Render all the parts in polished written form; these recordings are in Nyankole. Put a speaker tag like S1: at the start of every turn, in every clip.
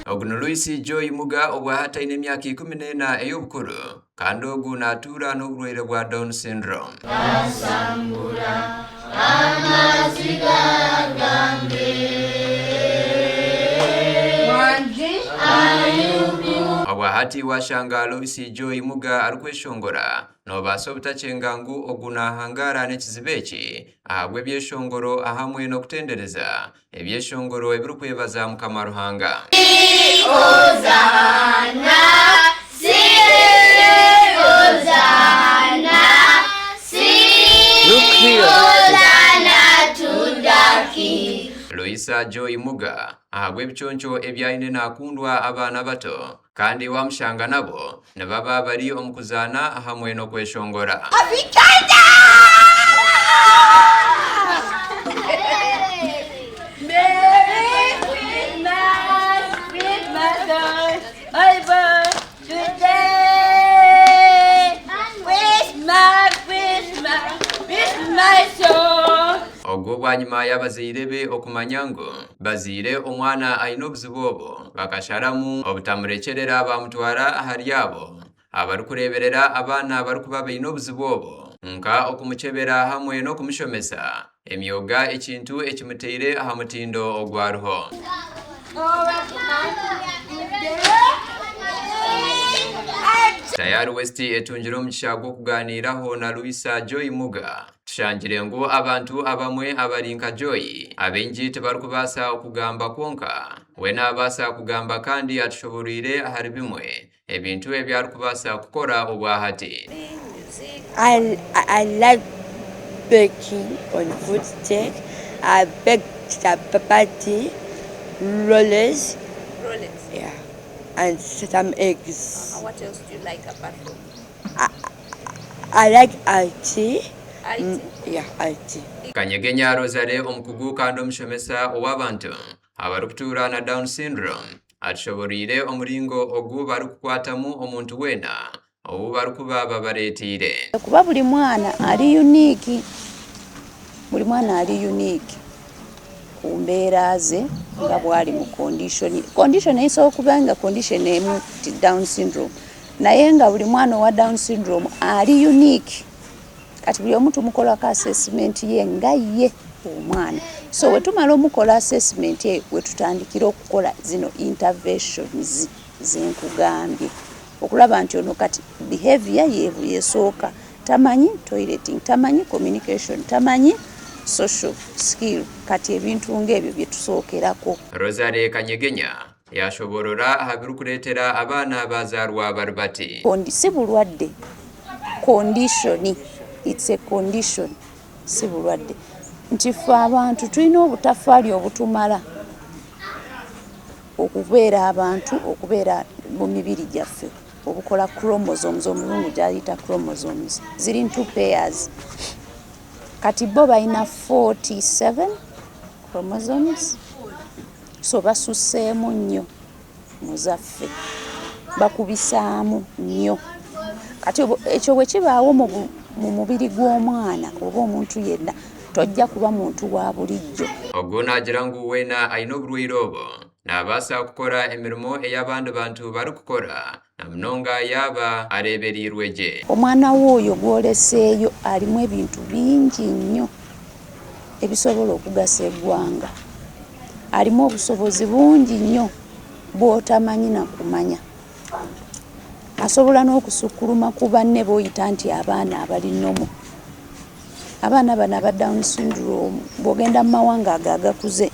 S1: Ogu ni Lucy Joy Muga obwahati aine emyaka 14 ey'obukuru kandi ogu natuura n'oburwaire bwa Down syndrome. Obwahati washanga Lucy Joy Muga arikweshongora Noobaasa obutakyenga ngu ogu naahangaara n'ekizibu eki ahabw'ebyeshongoro ahamwe n'okutendereza ebyeshongoro ebirikwebaza Mukama Ruhanga. Loisa Joy Muga ahabw'ebiconco ebi aine naakundwa abaana bato Kandi waamushanga nabo nibaba bari omu kuzaana hamwe n'okweshongora. Ogwo bwanyima y'abazaire be okumanya ngu bazaire omwana aine obuzibu obu, Bakasharamu obutamurekyerera baamutwara ahari abo abarikureeberera abaana abarikuba baine obuzibu obu, nka okumukyebera hamwe n'okumushomesa emyoga ekintu ekimuteire aha mutindo ogwariho. Tayari West etungire omugisha gw'okugaaniiraho na Luisa Joy Muga. Tushangire ngu abantu abamwe abari nka Joy abaingi tibarikubaasa okugamba kwonka we naabaasa kugamba kandi atushoboreire ahari bimwe ebintu ebi arikubaasa kukora obwahati.
S2: I, I like baking on food cake. I bake chapati, rolls,
S3: Rollers.
S2: yeah, and some eggs.
S3: What else do you like apart from
S2: I, I like IT.
S3: IT?
S2: Yeah, IT.
S1: Kanyegenya Rosalie omukugu kandi omushomesa ow'abantu abarikutuura na Down syndrome atushoboreire omuringo ogu barikukwatamu omuntu weena ou barikuba babareeteire.
S4: Kuba buri mwana ari unique, buri mwana ari unique ku mbeera ze nga bwari mu condition, condition esobola kuba nga condition emwe nti down syndrome Naye nga buli mwana owa down syndrome ali unique kati buli omu tumukolako assessment ye nga ye omwana so wetumala omukola assessment eyo wetutandikira okukola zino interventions zenkugambye okulaba nti ono kati behavior yesooka tamanyi toileting tamanyi communication tamanyi social skill kati ebintu nga ebyo byetusookerako.
S1: Rosalie Kanyegenya Yaashoboorora aha birikureetera abaana baazaarwa bari bati.
S4: Si bulwadde, condition, it's a condition si bulwadde nti ffe abantu tulina obutaffaali obutumala okubeera abantu okubeera mu mibiri gyaffe obukola chromosomes omuzungu gyayita chromosomes ziri in pairs kati bo balina 47 chromosomes So basusseemu nnyo mu zaffe, bakubisaamu nnyo. Kati ekyo bwe kibaawo mu mubiri gw'omwana oba omuntu yenna, tojja kuba muntu wa bulijjo.
S1: Ogu naagira ngu weena aine oburwaire obu naabaasa kukora emirimo ei abandi bantu barikukora na munonga yaaba areebereirwe gye.
S4: Omwana wo oyo gw'oleseeyo alimu ebintu bingi nnyo ebisobola okugasa eggwanga. Alimu obusobozi bungi nnyo bw'otamanyi na kumanya. Asobola n'okusukkuluma ku banne b'oyita nti abaana abali normal. Abaana bano aba Down syndrome bw'ogenda mu mawanga ago agakuze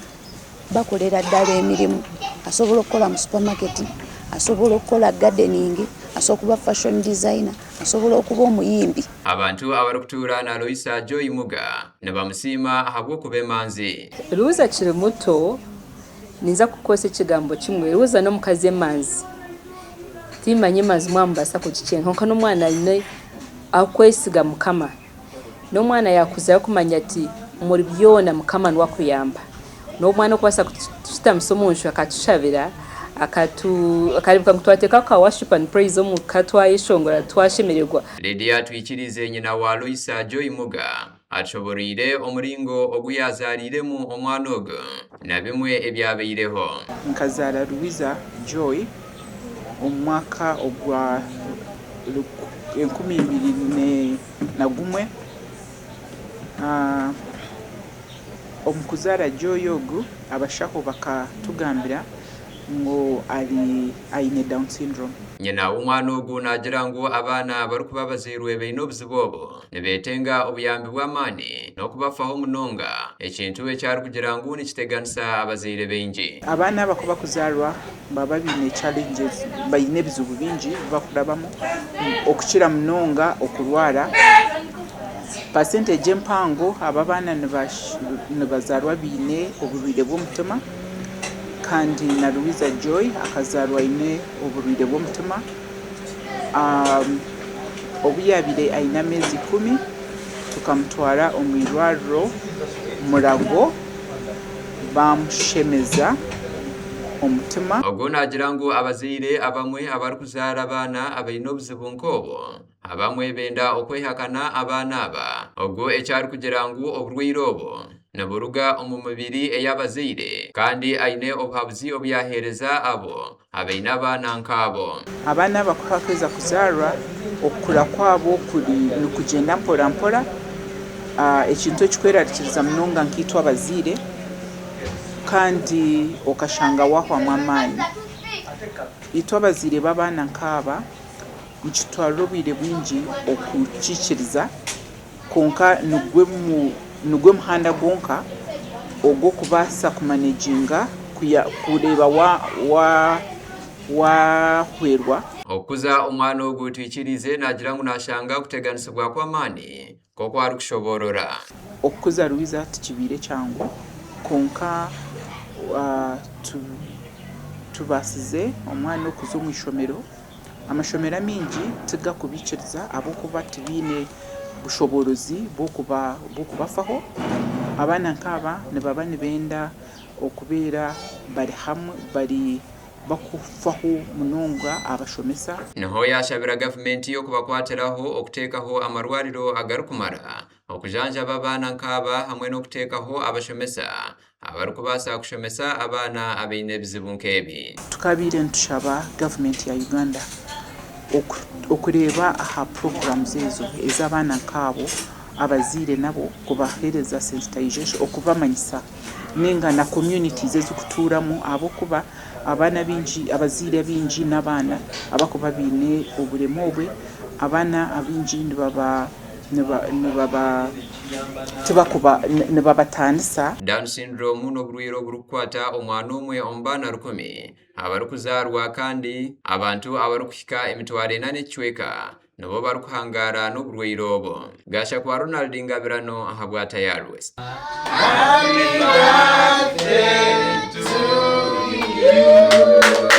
S4: bakolera ddala emirimu. Asobola okukola mu supermarket, asobola okukola gardening, asobola okuba fashion designer, asobola okuba omuyimbi.
S1: Abantu abarikutuura na Loisa Joy Muga nibamusiima ahabw'okuba emanzi.
S5: Ruuza akiri muto, ninza kukozesa ekigambo kimwe, Ruuza n'omukazi emanzi. Timanya emanzi mwaba nimubaasa kugikyenga kwonka n'omwana aine akwesiga Mukama. N'omwana yaakuzire arikumanya ati omuri byona Mukama niwe akuyamba. N'omwana okubaasa kutushutamisa omu nju akatushabira, Akatu akareebeka ngu twateeka ka worship and praise omu ka twayeshongora twashemererwa.
S1: Lydia Twikirize nyina wa Loisa Joy Muga atushoboreire omuringo ogu yaazaariiremu omwana ogu na bimwe ebyabaireho.
S6: Nkazaara Louisa Joy omu mwaka ogwa 2001. Omu kuzaara Joy ogu, abashaho bakatugambira ngu ari aine Down syndrome.
S1: Nyina w'omwana ogu naagira ngu abaana abarikuba bazairwe baine obuzibu obu nibeetenga obuyambi bw'amaani n'okubafaho munonga, ekintu eki arikugira ngu nikiteganisa abazaire baingi.
S6: Abaana aba ku bakuzaarwa nibaba baine challenges, baine ebizibu bingi ebi bakurabamu okukira munonga okurwara. Percentage empango aba abaana nibazaarwa baine oburwaire bw'omutima. Kandi na Louisa Joy akazaarwa aine oburwaire bw'omutima. Obu yaabaire aine ameezi ikumi, tukamutwara omu irwariro Mulago baamushemeza omutima.
S1: Ogu naagira ngu abazaire abamwe abarikuzaara abaana abaine obuzibu nk'obu Abamwe benda okwehakana abaana aba. Ogwo eki arikugira ngu oburwaire obu niburuga omu mibiri ey'abazaire kandi aine obuhabuzi obu yaaheereza abo abaine abaana nk'abo.
S6: Abaana aba ku bakuheza kuzaarwa, okukura kwabo kuri nikugyenda mpora mpora, ekintu ekikwerarikiriza munonga nkaitwe abazaire kandi okashanga waahwamu amaani. Itwe abazaire b'abaana nk'aba, Nikitwarira obwire bwingi okukiikiriza, kwonka nigwo muhanda gwonka ogw'okubaasa kumaneginga kureeba waahwerwa.
S1: Okukuza omwana ogu Twikirize naagira ngu naashanga okuteganisibwa kw'amaani nk'oku arikushoboorora.
S6: Okukuza Louisa tikibaire kyangu, kwonka tubaasize omwana okuza omu ishomero. Amashomero amaingi tigakubaikiriza ahabw'okuba tibaine bushoboorozi bw'okubafaho. Abaana nk'aba nibaba nibenda okubeera bari hamwe bari bakufaho munonga abashomesa.
S1: Niho yaashabira gavumenti okubakwatiraho okuteekaho amarwariro agarikumara okujanjaba abaana nk'aba hamwe n'okuteekaho abashomesa abarikubaasa kushomesa abaana abaine ebizibu nk'ebi.
S6: Tukabaire nitushaba gavumenti ya Uganda okureeba aha puroguramuzi ezo ez'abaana nk'abo abazaire nabo kubaheereza sensitization okubamanyisa ninga na communities ezikutuuramu ahabw'okuba abaana abaingi abazaire abaingi n'abaana abakuba baine oburema obwe abaana abaingi nibaba Nibabataanisa.
S1: Down syndrome n'oburwaire oburikukwata omwana omwe omu baana rukumi abarikuzaarwa kandi abantu abarikuhika emitwaro ena n'ekicweka nibo barikuhangaara n'oburwaire obu. Gashakwa Ronald Ngabirano ahabwa Tayari West.
S7: Happy birthday to you.